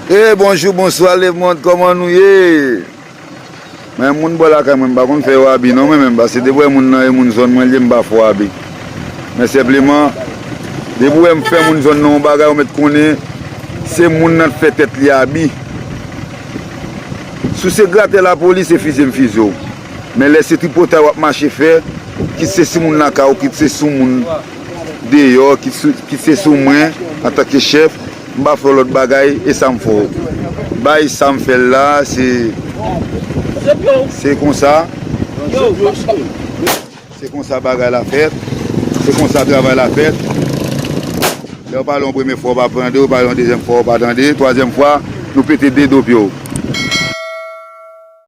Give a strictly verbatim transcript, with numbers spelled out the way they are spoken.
E bonjou, bonswa lemonn, kòman nou ye? Mwen moun bò lakay mwen, m pa konn fè yo abi non mwen menm, paske depi w wè moun nan e moun zòn mwen li ye, m pa fè w abi. Men senpleman, depi w wè m fè moun zòn nan yon bagay, ou mèt konnen se moun nan t fè tèt li abi. Si w se gratè lapolis, se fize m fize w. Men lè se tripotay w ap mache fè, kit se sou moun lakay ou, kit se sou moun deyò, kit sou, kit se sou mwen antanke chèf, m pa fè w lòt bagay, e sa m fè w. Bay sa m fè l la, se, se konsa. Se konsa bagay la fèt. Se konsa travay la fèt. Lè w pale yon premye fwa, w pa tande, w pale yon dezyèm fwa, w pa tande, twazyèm fwa, nou pete de do pye w.